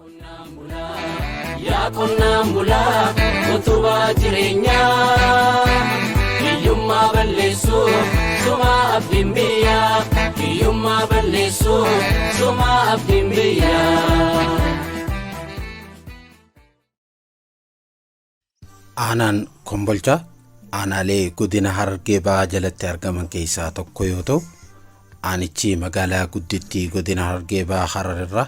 Yaa qonnaan bulaa utubaa jireenyaa, hiyyummaa balleessuuf suma abdiin biyyaa, hiyyummaa balleessuuf suma abdiin biyyaa. Aanaan Kombolchaa aanaalee godina Harargee Bahaa jalatti argaman keessaa tokko yoo ta'u, aanichi magaalaa guddittii godina Harargee Bahaa Harar irraa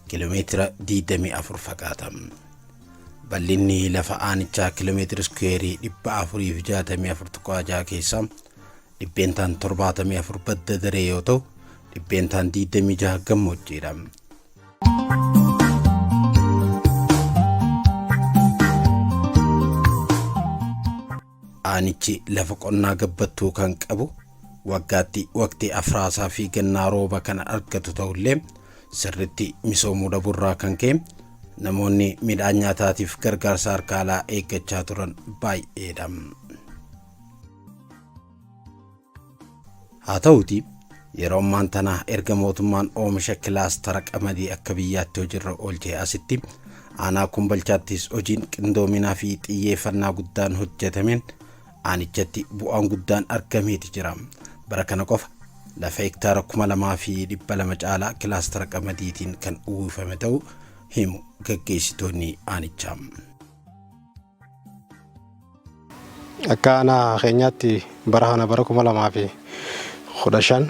kiiloomeetira 24 fagaata. Bal'inni lafa aanichaa kiiloomeetira iskuweerii 464.6 keessaa dhibbeentaan 74 badda daree yoo ta'u, dhibbeentaan 26 gammoojjiidha. Aanichi lafa qonnaa gabbattuu kan qabu, waggaatti waqtii afraasaa fi gannaa rooba kan argatu ta'ullee, sirritti misoomuu dhabuurraa kan ka'e namoonni midhaan nyaataatiif gargaarsa harka alaa eeggachaa turan baay'eedha. Haa ta'uuti, yeroo ammaan tana erga mootummaan oomisha kilaastara qamadii akka biyyaatti hojiirra oolchee asitti, aanaa Kombolchaattis hojiin qindoominaa fi xiyyeeffannaa guddaan hojjetameen aanichatti bu'aan guddaan argameeti jira. Bara kana qofa lafa hektaara 2200 caalaa kilaastara qamadiitiin kan uwwifame ta'uu himu gaggeessitoonni aanichaa. Akka aanaa keenyaatti bara kana, bara 2015,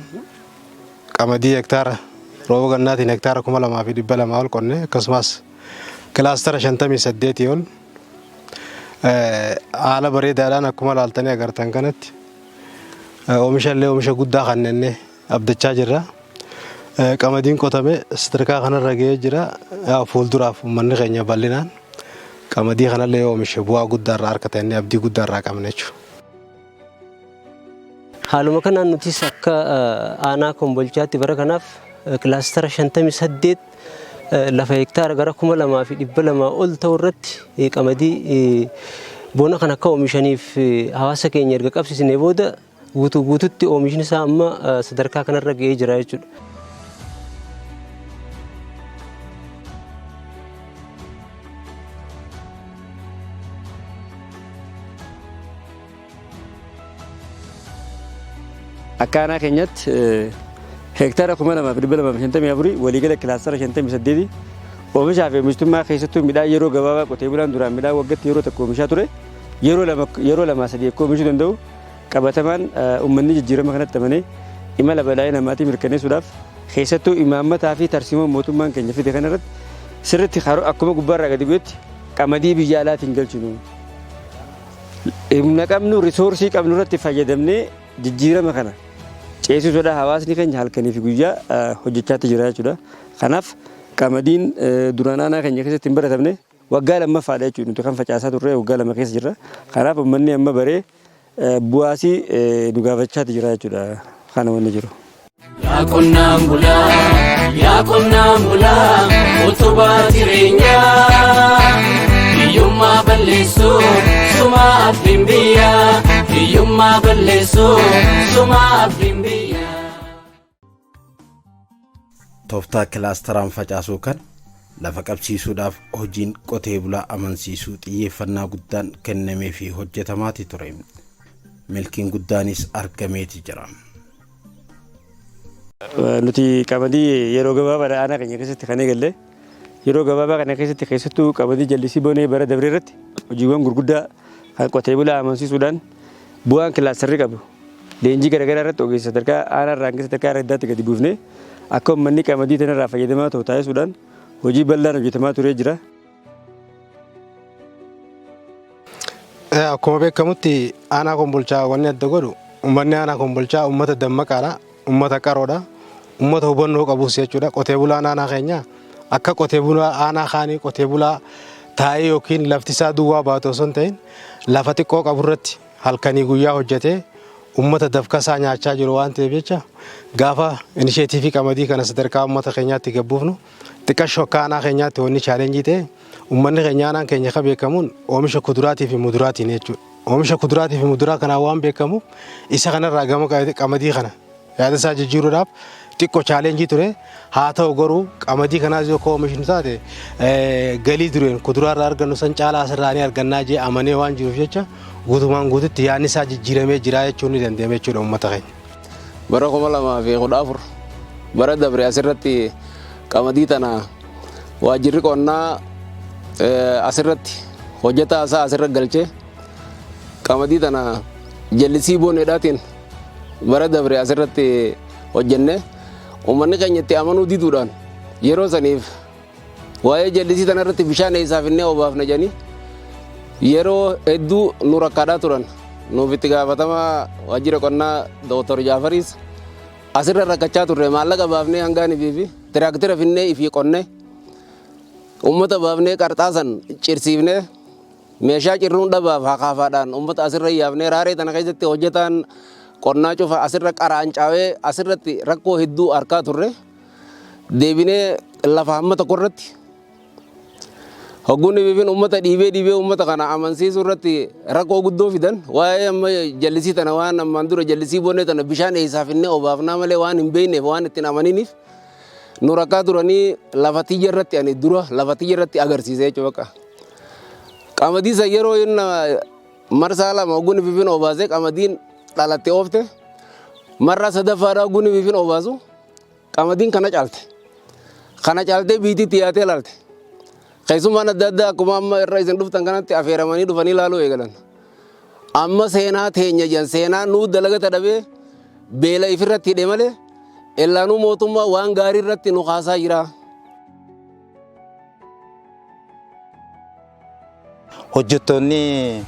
qamadii hektaara rooba gannaatiin hektaara 2200 ol qonne, akkasumas kilaastara 58 ol haala bareedaadhaan akkuma ilaaltanii agartan kanatti oomisha illee oomisha guddaa kannenne abdachaa jirra. Qamadiin qotame sadarkaa kanarra ga'ee jira. Fuulduraaf uummanni keenya bal'inaan qamadii kanallee yoo oomishe bu'aa guddaa irraa argata inni abdii guddaa irraa qabna jechuudha. Haaluma kanaan nutis akka aanaa Kombolchaatti bara kanaaf kilaastara 58 lafa hektaara gara 2200 ol ta'u irratti qamadii bona kan akka oomishaniif hawaasa keenya erga qabsiisnee booda, guutuu guututti oomishni isaa amma sadarkaa kanarra ga'ee jira jechuudha. Akka aanaa keenyatti heektaara 2254, waliigala kilaastara 58, oomishaa fi oomishtummaa keessattuu midhaan yeroo gabaabaa qotee bulaan duraan midhaan waggaatti yeroo tokko oomishaa ture yeroo lama, yeroo lamaa sadii akka oomishuu danda'u qabatamaan uummanni jijjiirama kanatti amanee imala badhaadhina maatii mirkaneessuudhaaf, keessattuu imaammataa fi tarsiimoo mootummaan keenya fide kanarratti sirriitti akkuma gubbaarraa gadi bu'etti qamadii biyya alaatiin galchinu. Humna qabnu, resource qabnu irratti fayyadamnee jijjiirama kana ceesisuudha hawaasni keenya halkanii fi guyyaa hojjechaatti jira jechuudha. Kanaaf qamadiin duraan aanaa keenya keessatti hin baratamne waggaa lammaffaadha jechuudha, nuti kan facaasaa turre waggaa 2 keessa jirra. Kanaaf uummanni amma baree bu'aasii nu gaafachaatti jira jechuudha, kana wanni jiru. Yaa qonnaan bulaa, yaa qonnaan bulaa, utubaa jireenyaa. Hiyyummaa balleessuu, suma abdiin biyyaa. Hiyyummaa balleessuu, suma abdiin biyyaa. Tooftaa kilaastaraan facaasuu kan lafa qabsiisuudhaaf hojiin qotee bulaa amansiisuu xiyyeeffannaa guddaan kennamee fi hojjetamaati ture. Milkiin guddaanis argameeti jira. Nuti qamadii yeroo gabaabaadha aanaa keenya keessatti kan eegalle. Yeroo gabaabaa kana keessatti, keessattuu qamadii jallisii bonee bara dabree irratti, hojiiwwan gurguddaa kan qotee bulaa amansiisuudhaan bu'aan kilaastarri qabu leenjii garaagaraa irratti ogeessa sadarkaa aanaa irraa hanga sadarkaa araddaatti gadi buufnee akka uummanni qamadii tanarraa fayyadamaa ta'u taasisuudhaan hojii bal'aan hojjetamaa turee jira. Akkuma beekamutti aanaa Kombolchaa wanni adda godhu, uummanni aanaa Kombolchaa uummata dammaqaadha, uummata qaroodha, uummata hubannoo qabus jechuudha. Qotee bulaan aanaa keenyaa akka qotee bulaa aanaa kaanii qotee bulaa taa'ee yookiin lafti isaa duwwaa baatu osoo hin ta'in, lafa xiqqoo qaburratti halkanii guyyaa hojjetee uummata dafqasaa nyaachaa jiru waan ta'eef jecha, gaafa initiative qamadii kana sadarkaa uummata keenyaatti gabbuufnu, xiqqashoo akka aanaa keenyaatti wanni challenge ta'e, uummanni keenya, aanaan keenya kan beekamuun oomisha kuduraatii fi muduraatiin jechuudha. Oomisha kuduraatii fi muduraa kanaan waan beekamuuf, isa kanarraa gama qamadii kana yaada isaa jijjiiruudhaaf Xiqqoo challenge ture. Haa ta'u garuu qamadii kanaas yoo oomishnu taate galii dureen kuduraa irraa argannu san caalaa asirraa ni argannaa jee amanee waan jiruuf jecha guutumaan guututti yaadni isaa jijjiiramee jira jechuun ni danda'ama jechuudha uummata keenya. Bara 2014 bara dabre asirratti qamadii tana waajjirri qonnaa asirratti hojjetaa isaa asirra galchee qamadii tana jallisii boneedhaatiin bara dabre asirratti hojjenne. Uummanni keenya itti amanuu diduudhaan yeroo saniif waa'ee jallisii tana irratti bishaan eessaaf innee obaafna jedhanii yeroo hedduu nu rakkaadhaa turan. Nuuf itti gaafatama waajjira qonnaa Dooktor Jaafariis asirra rakkachaa turre. Maallaqa baafnee hangaan ifii fi tiraaktira finnee ifii qonnee, uummata baafnee qarxaasan cirsiifnee, meeshaa cirruun dhabaaf hakaafaadhaan uummata asirra yaafnee, raaree tana keessatti hojjetaan qonnaa cufa asirra qaraancaawee asirratti rakkoo hedduu harkaa turre. Deebinee lafa hamma tokko irratti hogguun bifin uummata dhiibee dhiibee uummata kana amansiisuu irratti rakkoo guddoo fidan. Waa'ee amma jallisii tana, waan ammaan dura jallisii bonee tana bishaan eessaaf innee obaafnaa malee waan hin beekneef, waan ittiin amaniniif nu rakkaa turanii. Lafa tiyya irratti, ani dura lafa tiyya irratti agarsiise jechuudha bakka. Qamadii san yeroo inni marsaa lama hogguun bifin obaasee qamadiin dhalatte oofte, marraa sadaffaadhaa hogguun bifin obaasu qamadiin kana caalte. Kana caaltee biitiitti yaatee laalte. Keessumaan adda addaa akkuma amma irra isin dhuftan kanatti affeeramanii dhufanii ilaaluu eegalan. Amma seenaa teenya jedhan, seenaa nuu dalagata dhabee beela ifirratti hidhe malee ellaanuu mootummaa waan gaarii irratti nu kaasaa jira. Hojjettoonni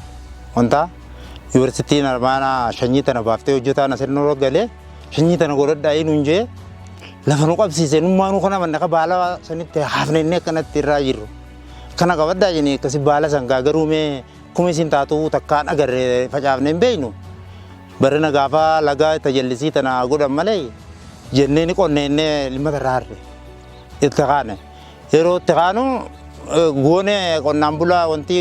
wanta yuunivarsiitiin armaana sanyii tana baaftee hojjetaan asirra nurra galee sanyii tana godhadhaa nuun jee lafa nu qabsiise. Nummaanuu kana manna ka baala sanitti hafne inni akkanatti irraa jirru. Kana qabadhaa jennee akkasi baala sangaa garuu mee kuma isin taatu takkaan agarre facaafne hin beeknu. Barana gaafa laga tajallisii tana godhan malee jennee ni qonne innee ilma irraa harre. Itti kaane. Yeroo itti kaanu goone qonnaan bulaa wanti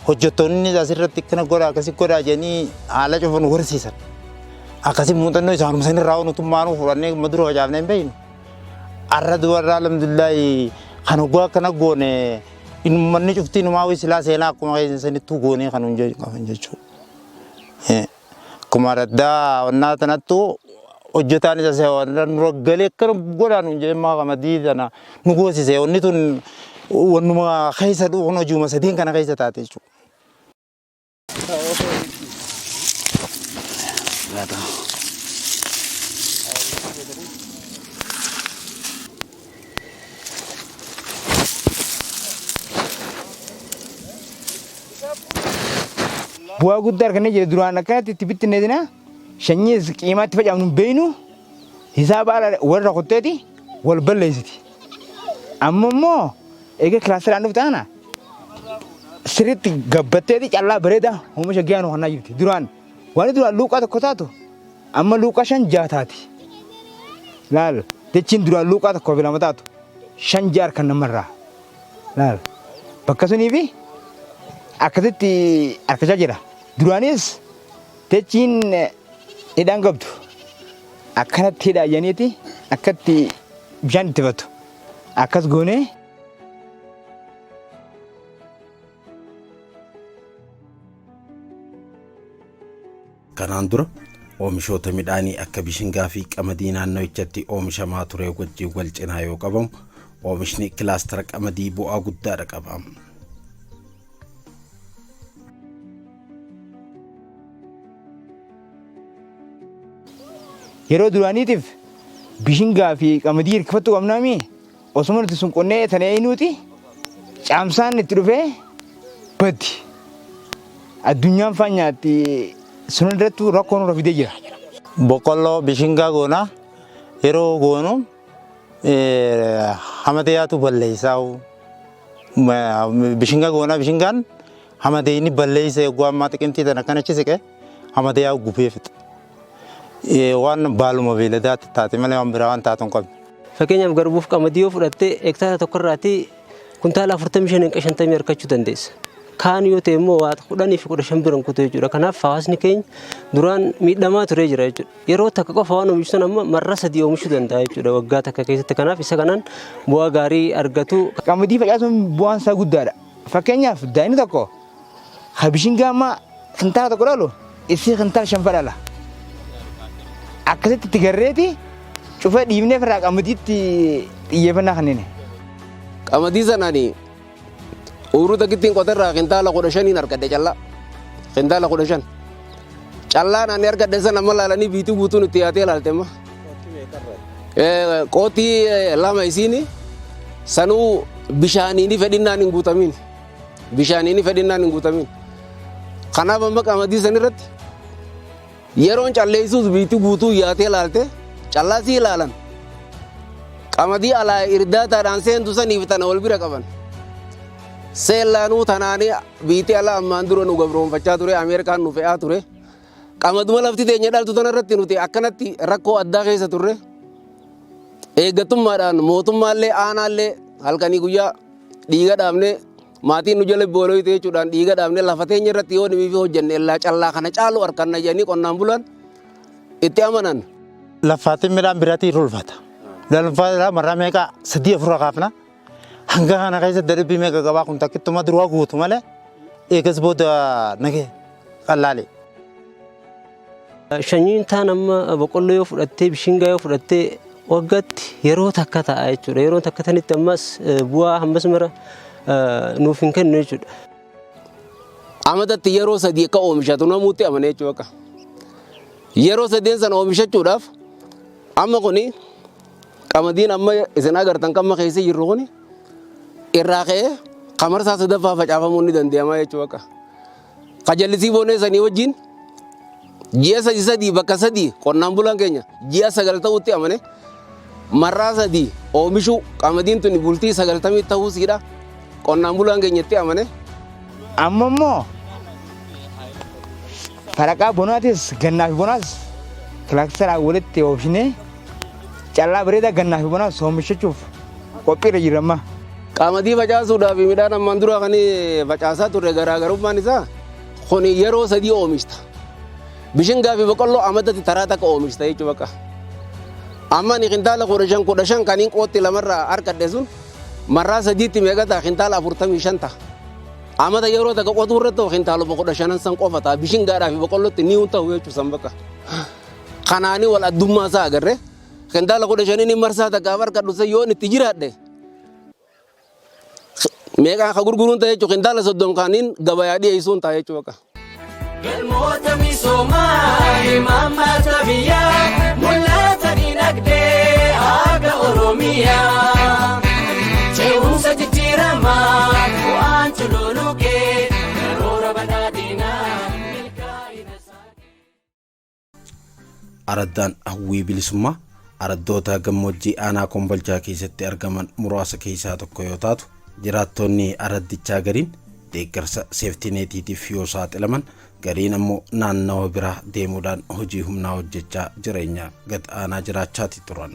hojjettoonni asirratti akkana godhaa akkasi godhaa jedhanii haala cufa nu horsiisan. Akkasi muuxannoo isaanuma sanirraa nutummaanuu fudhannee madura facaafnee hin beeknu. Arra dubarraa alhamdulillahi kan hoggaa akkana goone manni cuftii numaa silaa seenaa akkuma keessa sanittuu goonee kan hun qaban jechuudha. Akkuma raddaa wannaa tanattu hojjetaan isa warra nurra galee akkana godhaa nuun jedhee maa qamadii tana nu goosise. Wanni tun wannuma keessa dhufuun hojiuma sadeen kana keessa taate jechuudha. Bu'aa guddaa argannee jira. Duraan akkanatti itti bittinneetina sanyii qiimaatti facaafnu hin beeknu, hisaaba ala warra kutteeti wal balleessiti. Amma immoo eega kilaasteraan dhufte ana sirriitti gabbatteeti callaa bareedaa oomisha gahaa nu kennaa jirti. Duraan waan duraan luuqaa tokko taatu amma luuqaa shan jaha taati. Laal, jechiin duraan luuqaa tokkoo fi lama taatu shan jaha harkan namarraa. Laal, bakka sunii fi akkasitti harkachaa jira. Duraanis dachiin hidhaan qabdu akkanatti hidhaa jedhaniiti akkatti bishaan itti fatu. Akkas goonee. Kanaan dura oomishoota midhaanii akka bishingaa fi qamadii naannoichatti oomishamaa ture wajjin wal cinaa yoo qabamu oomishni kilaastara qamadii bu'aa guddaadha qaba. Yeroo duraaniitiif bishingaa fi qamadii hirkifattuu qabnaami, osuma nuti sun qonnee tana eenyuuti caamsaan itti dhufee baddi. Addunyaan faan nyaatti sun irrattuu rakkoo nurra fidee jira. Boqqolloo bishingaa goona, yeroo goonu hamateyaatu balleessaa. Bishingaa goona, bishingaan hamatee inni balleessa. Eeguu ammaa xiqimtii tana akkana achi siqe hamateyaa gubee fixa. Waan baaluma beeladaatti taate malee waan biraa waan taatu hin qabne. Fakkeenyaaf garbuuf qamadii yoo fudhatte hektaara tokkorraati kuntaala 45 hanga 50 argachuu dandeessa. Kaan yoo ta'e immoo waa 10 fi 15 bira kutu jechuudha. Kanaaf hawaasni keenya duraan miidhamaa turee jira jechuudha. Yeroo takka qofa waan oomishu sana amma marra sadii oomishuu danda'a jechuudha waggaa takka keessatti. Kanaaf isa kanaan bu'aa gaarii argatu. Qamadii facaasuun bu'aan isaa guddaadha. Fakkeenyaaf daa'imni tokko ha bishingaa amma kintaala tokko dhalu isii kintaala shan dhala. Akkasitti itti garreeti cufa dhiibnee firraa qamadiitti xiyyeeffannaa kanneen. Qamadii sanaan ooyiruu takkittiin qotarraa kintaala 15 argadhe callaa. Kintaala 15. Callaan ani argadhe sana amma laalanii biitii guutuun itti yaatee ilaalte amma. Qootii lama isiini sanuu bishaaniini fedhinnaan hin guutamin. Bishaaniini fedhinnaan hin guutamin. Kanaaf amma qamadii san irratti yeroon calleessuus biitii guutuu yaatee ilaalte callaa sii ilaalan. Qamadii alaa irdaataadhaan seentu saniif tana wal bira qaban. Seellaanuu tanaanii biitii alaa ammaan dura nu gabroonfachaa ture, Ameerikaan nu fe'aa ture. Qamaduma lafti teenya dhaltu tana irratti nuti akkanatti rakkoo addaa keessa turre. Eeggattummaadhaan mootummaallee aanaallee halkanii guyyaa dhiiga dhaabnee maatiin nu jala booloyte jechuudhaan dhiiga dhaabnee lafa teenya irratti yoo nimiif hojjenne illaa callaa kana caalu harkanna jedhanii qonnaan bulan itti amanan. Lafaatiin midhaan biraatii ulfata. Lafa marraa meeqa sadii afur kaafna. Hanga kana keessa darbii meeqa qabaa kun takkittuma duraa guutu malee eegas booda nagee qallaale. Sanyiin taan amma boqqolloo yoo fudhattee bishingaa yoo fudhattee waggaatti yeroo takka ta'a jechuudha. Yeroo takka tanitti ammas bu'aa hammas mara nuuf hin kennu jechuudha. Amatatti yeroo sadii akka oomishatu namuutti amane jechuudha akka. Yeroo sadeen sana oomishachuudhaaf amma kuni qamadiin amma isin agartan qamma keessa jirru kuni irraa ka'ee kamarsaa sadaffaa facaafamuun ni danda'ama jechuudha akka. Kajallisii boonee sanii wajjin ji'a sadi sadii bakka sadii qonnaan bulaan keenya ji'a 9 ta'utti amane marraa sadii oomishuu qamadiin tuni bultii 90 ta'uu siidha qonnaan bulaan keenya itti amane. Amma immoo faraqaa bonaatis gannaa fi bonaas kilaasteraan walitti oomishnee callaa bareedaa gannaa fi bonaas oomishachuuf qophiirra jirra amma. Qamadii facaasuudhaaf midhaan ammaan dura kan facaasaa turre garaagarummaan isaa kun yeroo sadii oomishta. Bishingaa fi boqqolloo amatatti taraa takka oomishta jechuudha bakka. Amma ni kintaala 15 15 kaniin qootti lamarraa harkadhe sun marraa sadiitti meeqa ta'a kintaala 45 ta'a. Amata yeroo takka qotuu irratti ta'u kintaaluma 15 san qofa ta'a. Bishingaadhaa fi boqqollootti ni ta'u jechuudha san bakka. Kanaanii wal addummaa isaa agarre kintaala 15 marsaa takkaaf harkadhu san yoon itti jiraadhe meeqaan ka gurguruun ta'e jechuudha kintaala 30 kaaniin gabayaa dhiyeessuun ta'a jechuudha bakka. Galmoota misoomaa imaammata biyyaa mul'ata dinagdee haga Oromiyaa. Ce'umsa jijjiiramaa bu'aan cululuqee karoora badhaadhinaa milkaa'ina isaa. Araddaan Hawwii Bilisummaa araddoota gammoojjii aanaa Kombolchaa keessatti argaman muraasa keessaa tokko yoo taatu, jiraattonni araddichaa gariin deeggarsa seeftineetiitiif yoo saaxilaman, gariin ammoo naannawa biraa deemuudhaan hojii humnaa hojjechaa jireenya gad aanaa jiraachaati turan.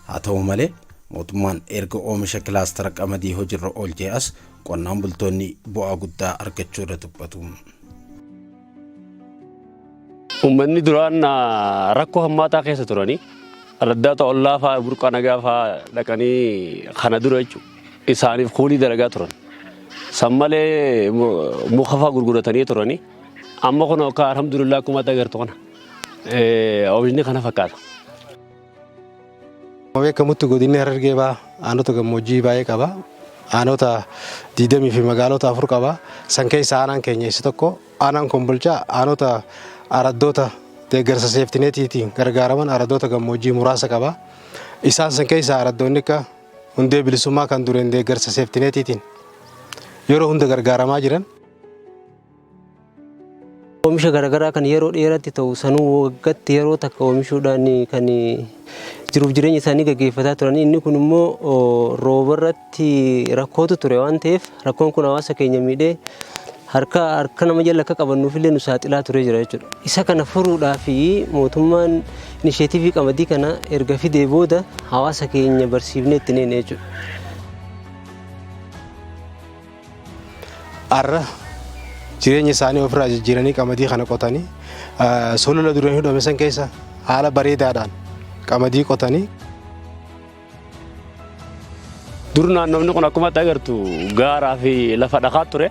Haa ta'u malee mootummaan erga oomisha kilaastara qamadii hojiirra oolchee as qonnaan bultoonni bu'aa guddaa argachuu irra dubbatu. Uummanni duraan rakkoo hammaataa keessa turanii araddaata ollaa fa'aa burqaa nagaa fa'aa dhaqanii kana dura jechuudha. Isaaniif kuulii dalagaa turan. San malee muka fa'aa gurguratanii turanii amma kun akka alhamdulillah akkuma agartu kana oomishni kana fakkaata. Beekamutti godinni Harargee Bahaa aanota gammoojjii baay'ee qaba. Aanota 20 fi magaalota 4 qaba. San keessa aanaan keenya isa tokko. Aanaan Kombolchaa aanota araddoota deeggarsa seeftineetiitiin gargaaraman araddoota gammoojjii muraasa qaba. Isaan san keessa araddoonni akka Hundee Bilisummaa kan dureen deeggarsa seeftineetiitiin yeroo hunda gargaaramaa jiran. Oomisha garaagaraa kan yeroo dheeraatti ta'u sanuu waggaatti yeroo takka oomishuudhaan kan jiruuf jireenya isaanii gaggeeffataa turan. Inni kun immoo rooba irratti rakkootu ture waan ta'eef rakkoon kun hawaasa keenya miidhee harka harka nama jala akka qabannuuf illee nu saaxilaa ture jira jechuudha. Isa kana furuudhaaf mootummaan inisheetiivii qamadii kana erga fidee booda hawaasa keenya barsiifnee itti neene jechuudha. Har'a jireenya isaanii ofirraa jijjiiranii qamadii kana qotanii sulula dureen hidhame san keessa haala bareedaadhaan qamadii qotanii. Dur naannofni kun akkuma agartu gaaraa fi lafa dhakaa ture.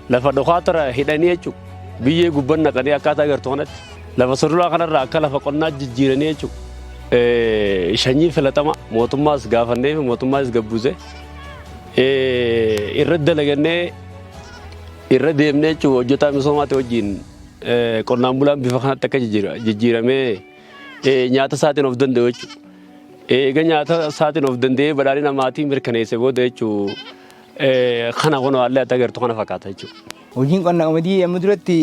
Lafa dhakaa ture hidhanii jechuudha. Biyyee gubban naqanii akkaataa agartu kanatti. Lafa sululaa kanarraa akka lafa qonnaa jijjiiranii jechuudha. Sanyii filatama mootummaas gaafannee fi mootummaas gabbuuse irra dalagannee irra deemnee jechuudha hojjetaa misoomaati wajjin qonnaan bulaan bifa kanatti akka jijjiiramee nyaata isaatiin of danda'u jechuudha. Eega nyaata isaatiin of danda'ee badhaadhina maatii mirkaneesse booda jechuudha kana kun haalli ati agartu kana fakkaata jechuudha. Hojiin qonna qamadii amma duratti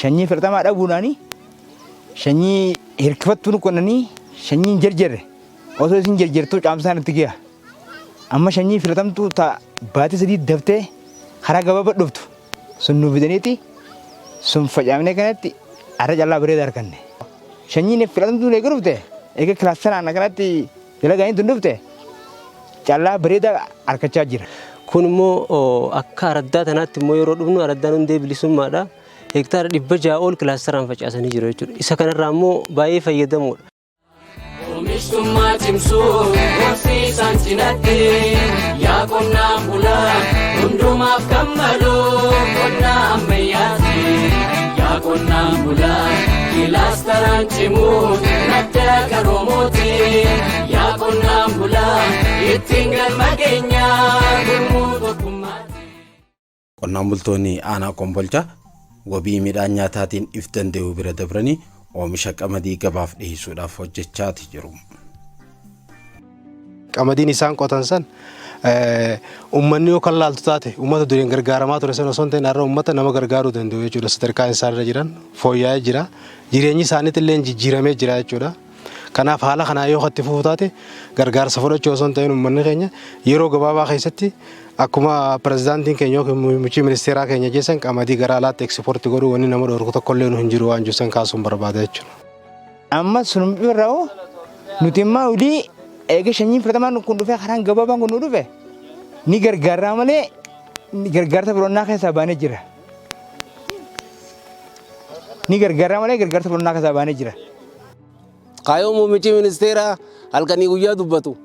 sanyii filatamaa dhabuudhaani sanyii hirkifattuun qonnanii sanyiin jarjarre osoo isin jarjartuu caamsaan itti gaha. Amma sanyii filatamtuu ta baatii 3 daftee karaa gabaabaa dhuftu sun nu fidaniiti sun facaafnee kanatti har'a callaa bareedaa arganne. Sanyiin filatamtuun eega dhufte eega kilaasteraan kanatti dalagaa tun dhufte callaa bareedaa argachaa jira. Kun immoo akka araddaa tanaatti immoo yeroo dhufnu araddaan hundee bilisummaadha. Hektaara 600 ol kilaasteraan facaasanii jiru jechuudha. Isa kanarraa immoo baay'ee fayyadamuudha. Oomishtummaa cimsuu horsiisaan cinatti yaa qonnaan bulaa hundumaaf kan malu qonna ammayyaati. Yaa qonnaan bulaa kilaasteraan cimuu madda qaroomooti. Yaa qonnaan bulaa ittiin galma keenyaa gurmuu tokkummaati. Qonnaan bultoonni aanaa Kombolchaa wabii midhaan nyaataatiin if danda'uu bira dabranii oomisha qamadii gabaaf dhiyeessuudhaaf hojjechaati jiru. Qamadiin isaan qotan san uummanni yoo kan laaltu taate uummata dureen gargaaramaa ture sana osoo hin ta'in har'a uummata nama gargaaruu danda'u jechuudha. Sadarkaan isaan irra jiran fooyya'ee jira. Jireenyi isaaniitti illee jijjiiramee jira jechuudha. Kanaaf haala kanaa yoo itti fufu taate gargaarsa fudhachuu osoo hin ta'in uummanni keenya yeroo gabaabaa keessatti akkuma pirezidaantiin keenya yookiin muummichi ministeeraa keenya jeessan qamadii gara alaatti export godhuu wanni nama dhorku tokko illee hin jiru waan jiru kaasuun barbaada jechuudha. Amma sunum irraa nuti immoo olii eega sanyiin filatamaan kun dhufee karaan gabaabaan kun nu dhufe ni gargaarraa malee gargaarsa filannaa keessaa baanee jira. Ni gargaarraa malee gargaarsa filannaa keessaa baanee jira. Kaayoo muummichi ministeeraa halkanii guyyaa dubbatu.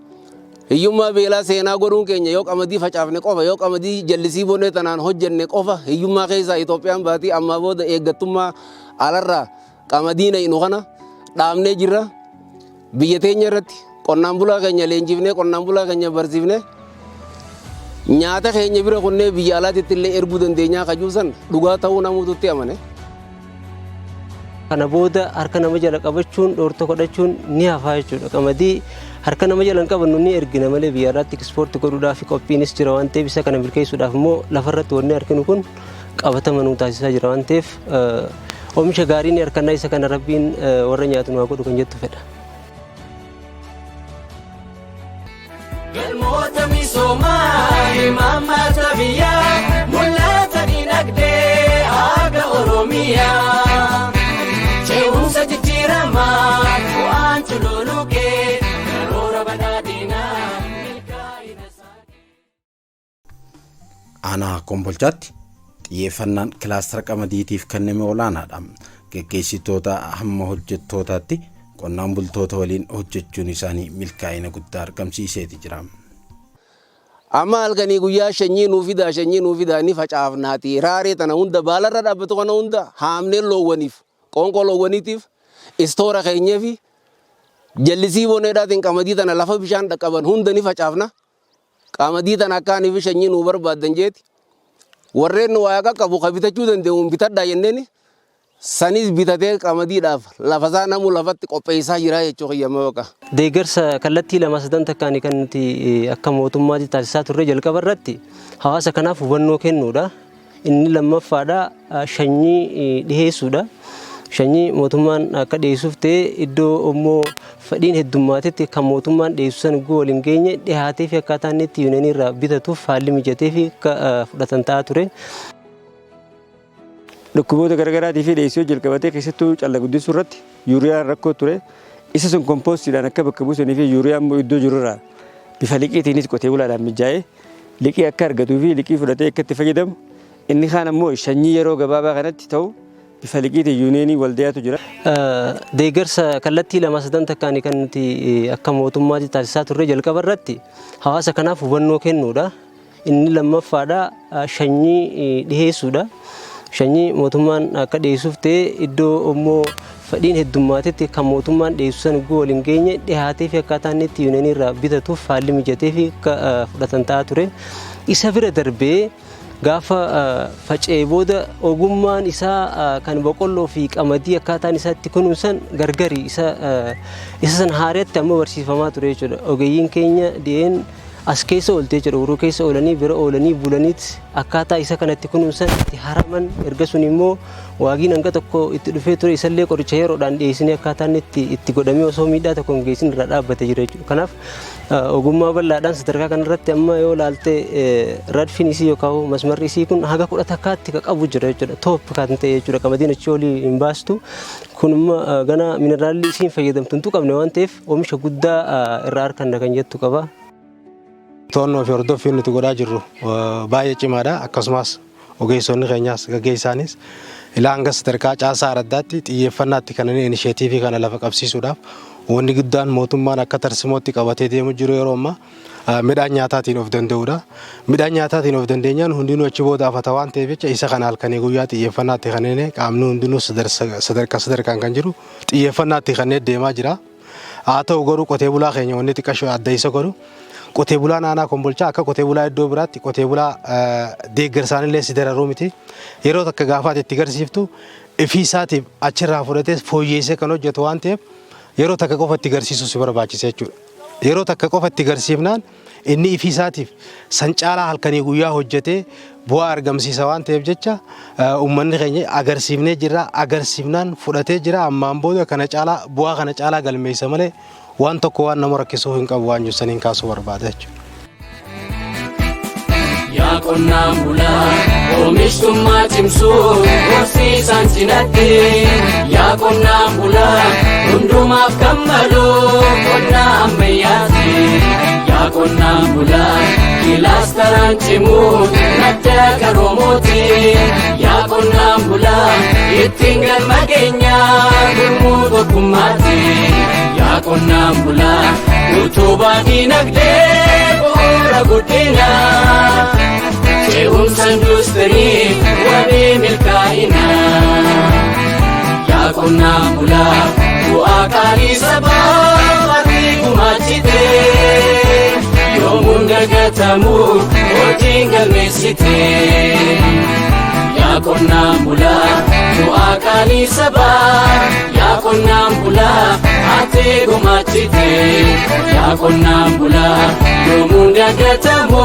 Hiyyummaa beelaa seenaa godhuun keenya yoo qamadii facaafne qofa yoo qamadii jallisii bonee tanaan hojjenne qofa hiyyummaa keessaa Itoophiyaan baatii ammaa booda eeggattummaa alarraa qamadii naqnu kana dhaabnee jirra. Biyya teenya irratti qonnaan bulaa keenya leenjifnee qonnaan bulaa keenya barsiifnee nyaata keenya bira kunnee biyya alaatitti illee erguu dandeenyaa kajuusan dhugaa ta'uu namuututti amane. Kana booda harka nama jala qabachuun dhoortoo godhachuun ni hafaa jechuudha. Qamadii harka nama jala hin qabannu ni ergina malee biyya alaatti export godhuudhaaf qophiinis jira waan ta'eef isa kana milkeessuudhaaf immoo lafarratti wanni arginu kun qabatama nu taasisaa jira waan ta'eef oomisha gaarii ni arganna isa kana rabbiin warra nyaatu nu haa godhu kan jettu fedha. Galmoota misoomaa imaammata biyyaa mul'ata dinagdee haga Oromiyaa. Ce'umsa jijjiiramaa bu'aan cululuqee karoora badhaadhinaa milkaa'ina isaa. Aanaa Kombolchaatti xiyyeeffannaan kilaastara qamadiitiif kenname olaanaadha. Geggeessitoota hamma hojjettootaatti qonnaan bultoota waliin hojjechuun isaanii milkaa'ina guddaa argamsiiseeti jira. Amma halkanii guyyaa sanyii nuu fidaa sanyii nuu fidaa ni facaafnaati. Raaree tana hunda baalarra dhaabbatu kana hunda haamnee loowwaniif qoonqoo loowwaniitiif istoora keenyee fi jallisii boneedhaatiin qamadii tana lafa bishaan dhaqqaban hunda ni facaafna. Qamadii tana akkaanii fi sanyii nuu barbaaddan jeeti. Warreen nu waa qaqqabu ka bitachuu danda'u bitadhaa jenneeni sanis bitatee qamadiidhaaf lafasaa namu lafatti qopheessaa jira jechuu kiyyama baqa. Deeggarsa kallattii lama sadan takkaani kan nuti akka mootummaatti taasisaa turre jalqaba irratti hawaasa kanaaf hubannoo kennuudha. Inni lammaffaadha sanyii dhiheessuudha. Sanyii mootummaan akka dhiyeessuuf ta'e iddoo immoo fedhiin heddummatetti kan mootummaan dhiyeessu san guu waliin geenye dhiyaatee fi akkaataa inni itti yuuneenii irraa bitatuuf haalli mijatee fi akka fudhatan ta'aa ture. Dhukkuboota garaagaraatii fi dhiyeessii jalqabatee keessattuu calla guddisuu irratti yuuriyaan rakkoo ture. Isa sun kompoostiidhaan akka bakka buusanii fi yuuriyaan immoo iddoo jirurraa bifa liqiitiinis qotee bulaadhaan mijaa'ee liqii akka argatuu fi liqii fudhatee akka itti fayyadamu Inni kaan ammoo sanyii yeroo gabaabaa kanatti ta'u bifa liqiitiin yuuniyeenii waldayaatu jira. Deeggarsa kallattii lama sadan takkaan kan nuti akka mootummaatti taasisaa turre jalqaba irratti hawaasa kanaaf hubannoo kennuudha. Inni lammaffaadha sanyii dhiheessuudha. Sanyii mootummaan akka dhiheessuuf ta'e iddoo immoo fedhiin heddumaatetti kan mootummaan dhiheessu san ugguu waliin geenye dhihaatee fi akkaataa inni itti yuuniyeenii irraa bitatuuf haalli mijatee fi akka fudhatan ta'aa ture. Isa bira darbee gaafa faca'ee booda ogummaan isaa kan boqqolloo fi qamadii akkaataan isaa itti kunuunsan gargari isa isa san haareetti amma barsiifamaa ture jechuudha. Ogeeyyiin keenya dhi'een as keessa oolte jechuudha. Uruu keessa oolanii bira oolanii bulaniit akkaataa isa kanatti kunuunsan itti haraman erga sun immoo waagiin hanga tokko itti dhufee ture isallee qoricha yeroodhaan dhiyeessinee akkaataa inni itti itti godhamee osoo miidhaa tokko hin geessin irraa dhaabbate jira jechuudha. Kanaaf ogummaa bal'aadhaan sadarkaa kanarratti amma yoo ilaalte radfiin isii yookaan masmarri isii kun haga 11tti kan qabu jira jechuudha. Top kan ta'e jechuudha. Qamadiin achii olii hin baastu. Kun immoo gana mineraalli isiin fayyadamtu hin tuqamne waan ta'eef oomisha guddaa irraa arganna kan jettu qaba. To'annoo fi hordoffiin nuti godhaa jirru baay'ee cimaadha. Akkasumas ogeessonni keenyaas gaggeessaanis ilaa hanga sadarkaa caasaa araddaatti xiyyeeffannaatti kan inni inisheetiivii kana lafa qabsiisuudhaaf wanni guddaan mootummaan akka tarsimootti qabatee deemu jiru yeroo ammaa midhaan nyaataatiin of danda'uudha. Midhaan nyaataatiin of dandeenyaan hundinuu achi booda afata waan ta'eef jecha isa kana halkanii guyyaa xiyyeeffannaatti kan inni qaamni hundinuu sadarkaa sadarkaan kan jiru xiyyeeffannaatti kanneen deemaa jira. Haa ta'u garuu qotee bulaa keenya wanni xiqqashoo adda isa godhu qotee bulaan aanaa Kombolchaa akka qotee bulaa iddoo biraatti qotee bulaa deeggarsaan illee si dararuu miti. Yeroo takka gaafaati itti garsiiftu ifii isaatiif achirraa fudhatee fooyyeessee kan hojjetu waan ta'eef yeroo takka qofa itti garsiisuu si barbaachisa jechuudha. Yeroo takka qofa itti garsiifnaan inni ifii isaatiif san caalaa halkanii guyyaa hojjetee bu'aa argamsiisa waan ta'eef jecha uummanni keenya agarsiifnee jirra agarsiifnaan fudhatee jira ammaan booda kana caalaa bu'aa kana caalaa galmeessa malee waan tokko waan nama rakkisuu hin qabu waan jiru saniin kaasuu barbaada jechuudha. Yaa qonnaan bulaa oomishtummaa cimsuu horsiisaan cinatti yaa qonnaan bulaa hundumaaf kan malu qonna ammayyaati yaa qonnaan bulaa kilaastaraan cimuu madda qaroomooti yaa qonnaan bulaa ittiin galma keenya gurmuu tokkummaati yaa qonnaan bulaa utubaa diinagdee bu'uura guddinaa ce'umsa industirii wabii milkaa'inaa yaa qonnaan bulaa bu'aa qaalii sabaa ati gumaachite yoomuun dagatamu hojiin galmeessite yaa qonnaan bulaa bu'aa qaalii sabaa yaa qonnaan bulaa ati gumaachite yaa qonnaan bulaa yoomuun dagatamu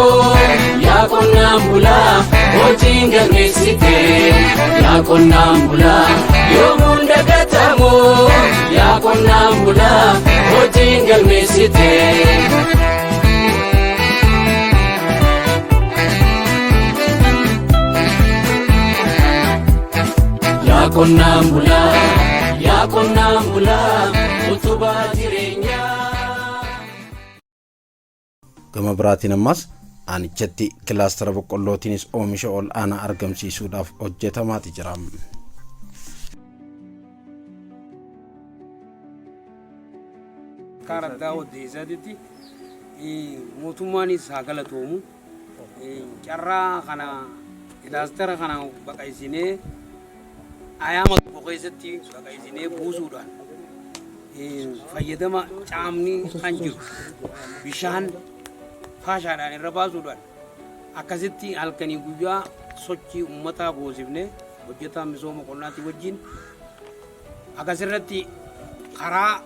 yaa qonnaan bulaa hojiin galmeessite yaa qonnaan bulaa yoomuun dagatamu yaa qonnaan bulaa hojiin galmeessite. Yaa qonnaan bulaa yaa qonnaan bulaa utubaa jireenyaa. Gama biraatiin ammas aanichatti kilaastara boqqollootiinis oomisha ol aanaa argamsiisuudhaaf hojjetamaati jira. Akka araddaa Waddeessaatitti mootummaanis haa galatoomu. Carraa kana kilaastara kana baqaysinee ayaama tokko keessatti baqaysinee buusuudhaan fayyadama caamni kan jiru bishaan faashaadhaan irra baasuudhaan akkasitti halkanii guyyaa sochii uummataa goosifne hojjetaa misooma qonnaatii wajjin akkasirratti karaa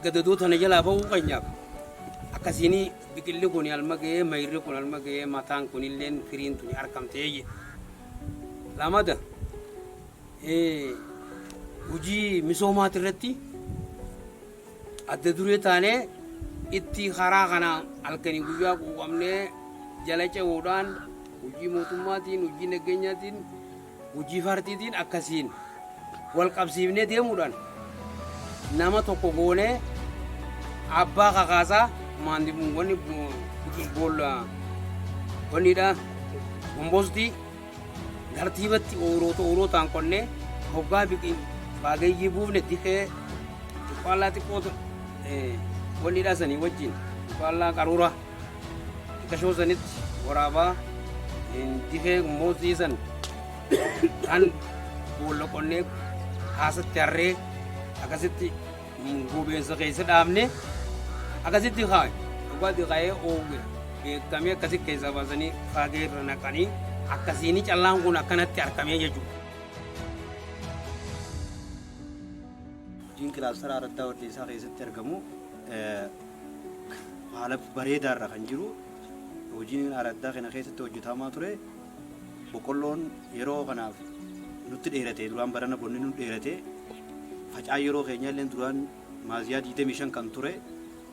gadadoo tana jalaa ba'uu keenyaaf akkasiin biqilli kun alma ga'ee mayirri kun alma ga'ee mataan kun illeen firiin tuni argamtee jedhe. Lamada hojii misoomaati irratti adda duree taanee itti karaa kana halkanii guyyaa quuqamnee jala ce'uudhaan hojii mootummaatiin hojii nageenyaatiin hojii paartiitiin akkasiin wal qabsiifnee deemuudhaan nama tokko goonee abbaa kakaasaa maandi wanni boolla wanniidha kompoostii Tartiibatti ooyiroota ooyirootaan qonnee hoggaa biqil baagayyii buufne dikee xiqqaallaa xiqqootu wanni dhasanii wajjin xiqqaallaa qaruura xiqqashoo sanitti waraabaa dikee moosii san kan boolla qonnee haasatti harree akkasitti gobeensa keessa dhaabne akkasitti kaaye dhugaatti kaayee oowwe beekamee akkasitti keessaa baasanii faagee irra naqanii akkasiini callaan kun akkanatti argamee jechuudha. Hojiin kilaastara Araddaa Waddeessaa keessatti argamu haala bareedaarra kan jiru. Hojiin araddaa kana keessatti hojjetamaa ture boqqolloon yeroo kanaaf nutti dheerate, duraan barana bonni nu dheerate. Facaa yeroo keenya illee duraan Maaziyaa 25 kan ture,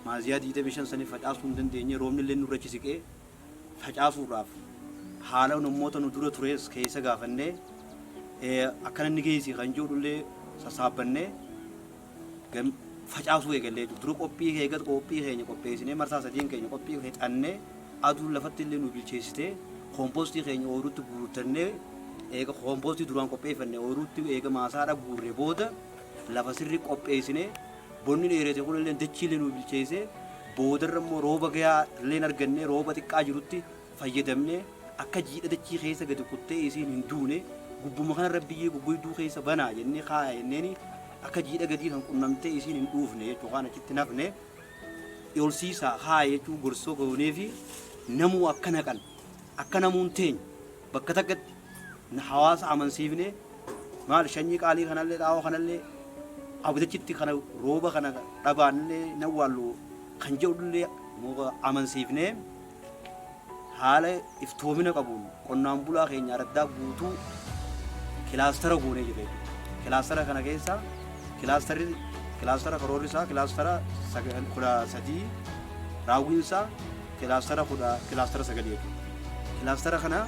Maaziyaa 25 sanii facaasuu hin dandeenye. Roobni illee nurra siqee facaasuudhaaf haala namoota nu dura tures keessa gaafannee akkana inni geessi kan jedhullee sassaabbannee facaasuu eegallee. Dura qophii eegat qophii keenya qopheessinee, marsaa sadiin keenya qophii fixannee, aduun lafatti illee nu bilcheessitee, koompoostii keenya ooyiruutti guurtannee, eega koompoostii duraan qopheeffanne ooyiruutti eega maasaadha guurre booda lafa sirrii qopheessinee, bonni dheerate kun illee dachii illee nu bilcheessee, boodarra immoo rooba gahaa illee argannee, rooba xiqqaa jirutti fayyadamnee akka jiidha dachii keessa gadi kuttee isiin hin duune gubbuma kanarra biyyee goggoyduu keessa banaa jennee kaaya jenneeni akka jiidha gadii kan qunnamtee isiin hin dhuufne jechuu kaan achitti nafne olsiisaa kaaya jechuu gorsoo goonee fi namuu akka naqan akka namuun teenya bakka takkatti hawaasa amansiifne. Maal shanyii qaalii kanallee xaa'oo kanallee abdachitti kana rooba kana dhabaanillee nawwaallu kan jedhullee amansiifnee haala iftoomina qabuun qonnaan bulaa keenya araddaa guutuu kilaastara goonee jira jechuudha. Kilaastara kana keessa kilaastarri kilaastara karoorri isaa kilaastara 13, raawwiin isaa kilaastara 10, kilaastara 9 jechuudha. Kilaastara kana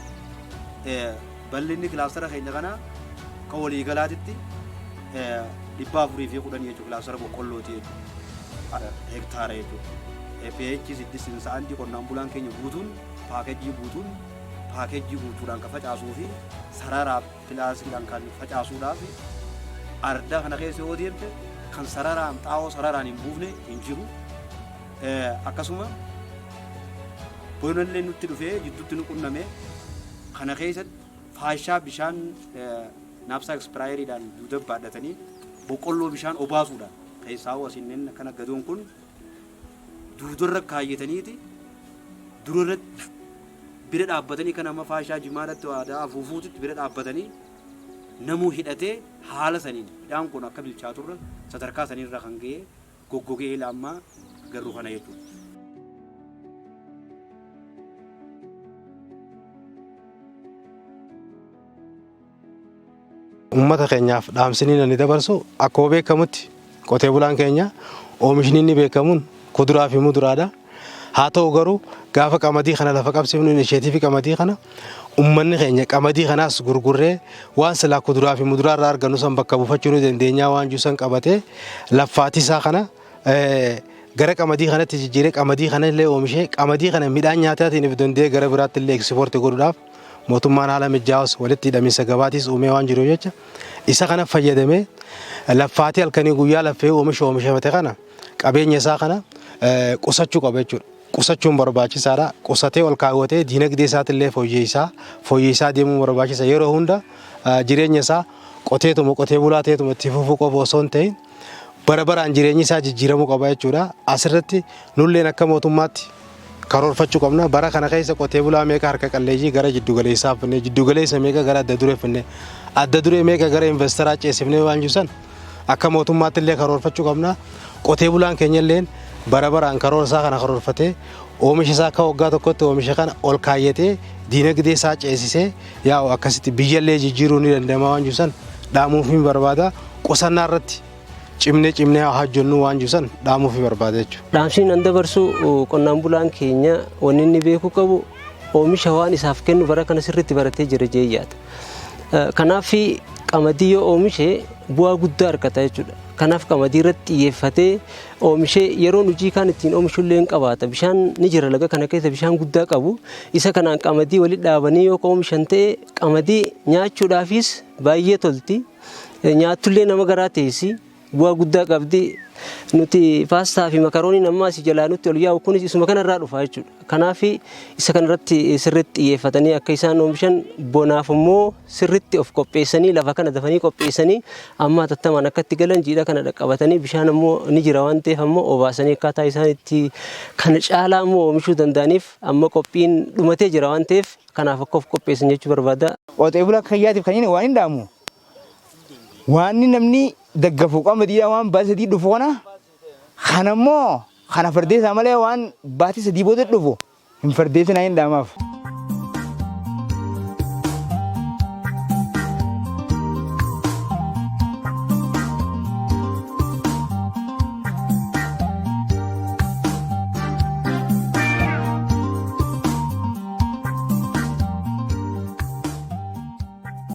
bal'inni kilaastara keenya kana akka waliigalaatitti 410 jechuudha, kilaastara boqqollooti jechuudha. Hektaara jechuudha. PH 661 qonnaan bulaan keenya guutuun paakeejii guutuudhaan kan facaasuu fi sararaa pilaasiidhaan kan facaasuudhaaf ardaa kana keessa yoo deemte kan sararaan xaa'oo sararaan hin buufne hin jiru. Akkasuma bonallee nutti dhufee jidduutti nu qunname. Kana keessatti faashaa bishaan knapsack sprayeriidhaan duuda baadhatanii boqqolloo bishaan obaasuudhaan keessaa asinneen akkana gadoon kun duudarra kaayyataniiti durarratti bira dhaabbatanii kan amma faashaa jimaadhatti aadaa afuufuutitti bira dhaabbatanii namuu hidhatee haala saniin midhaan kun akka bilchaaturra sadarkaa saniirra kan ga'e goggogee ila ammaa garuu kana jechuudha. Uummata keenyaaf dhaamsinii inni dabarsu, akkuma beekamutti qotee bulaan keenya oomishni inni beekamuun kuduraa fi muduraadha. Haa ta'u garuu gaafa qamadii kana lafa qabsiifnu, inisheetiivii qamadii kana uummanni keenya qamadii kanaas gurgurree waan silaa kuduraa fi muduraa irraa argannu san bakka buufachuu ni dandeenyaa waan jiru san qabatee laffaatii isaa kana gara qamadii kanatti jijjiiree, qamadii kana illee oomishee, qamadii kana midhaan nyaataatiin if danda'ee gara biraatti illee ekspoortii godhuudhaaf mootummaan haala mijaa'us walitti hidhamiinsa gabaatiis uumee waan jiruuf jecha isa kana fayyadamee laffaatii halkanii guyyaa laffee oomisha oomishamate kana qabeenya isaa kana qusachuu qaba jechuudha. Qusachuun barbaachisaadha. Qusatee ol kaawwatee diinagdee isaatillee fooyyessaa deemuun barbaachisa. Yeroo hunda jireenya isaa qoteetuma qotee bulaa ta'eetuma itti fufuu qofa osoo hin ta'in bara baraan jireenyi isaa jijjiiramuu qaba jechuudha. Asirratti nulleen akka mootummaatti karoorfachuu qabna. Bara kana keessa qotee bulaa meeqa harka qalleeyyii gara jiddu galeessaa finne, jiddu galeessa meeqa gara adda duree finne, adda duree meeqa gara investaraa ceesifnee waan jiru san akka mootummaatti illee karoorfachuu qabna. Qotee bulaan keenya illeen bara baraan karoora isaa kana karoorfatee oomisha isaa akka waggaa tokkotti oomisha kana ol kaayyatee diinagdee isaa ceesisee yaa'u akkasitti biyyallee jijjiiruu ni danda'ama waan jiru san dhaamuuf ni barbaada. Qusannaa irratti cimnee cimnee haa hojjennu waan jiru san dhaamuuf ni barbaada jechuudha. Dhaamsiin an dabarsu, qonnaan bulaan keenya wanni inni beekuu qabu oomisha waan isaaf kennu bara kana sirriitti baratee jira jee yaada. Kanaaf qamadii yoo oomishe bu'aa guddaa argata jechuudha. Kanaaf qamadii irratti xiyyeeffatee oomishee yeroon hojii kaan ittiin oomishullee hin qabaata. Bishaan ni jira laga kana keessa bishaan guddaa qabu. Isa kanaan qamadii walitti dhaabanii yoo oomishan ta'e qamadii nyaachuudhaafis baay'ee tolti. Nyaattullee nama garaa teessi. Bu'aa guddaa qabdi. Nuti paastaa fi makarooniin amma asii jalaa nutti ol yaa'u kunis isuma kanarraa dhufa jechuudha. Kanaaf isa kanarratti sirriitti xiyyeeffatanii akka isaan oomishan bonaaf immoo sirriitti of qopheessanii lafa kana dafanii qopheessanii amma hatattamaan akka itti galan jiidha kana dhaqqabatanii bishaan ammoo ni jira waan ta'eef ammoo obaasanii akkaataa isaan itti kana caalaa immoo oomishuu danda'aniif amma qophiin dhumatee jira waan ta'eef kanaaf akka of qopheessan jechuu barbaada. Qotee bulaa kiyyaatiif kan inni waan hin dhaamu waan namni daggafu qamadiidha waan baatii sadii dhufu kana kanammoo kana fardeessaa malee waan baatii sadii booda dhufu hin fardeessinaa hin dhaamaaf.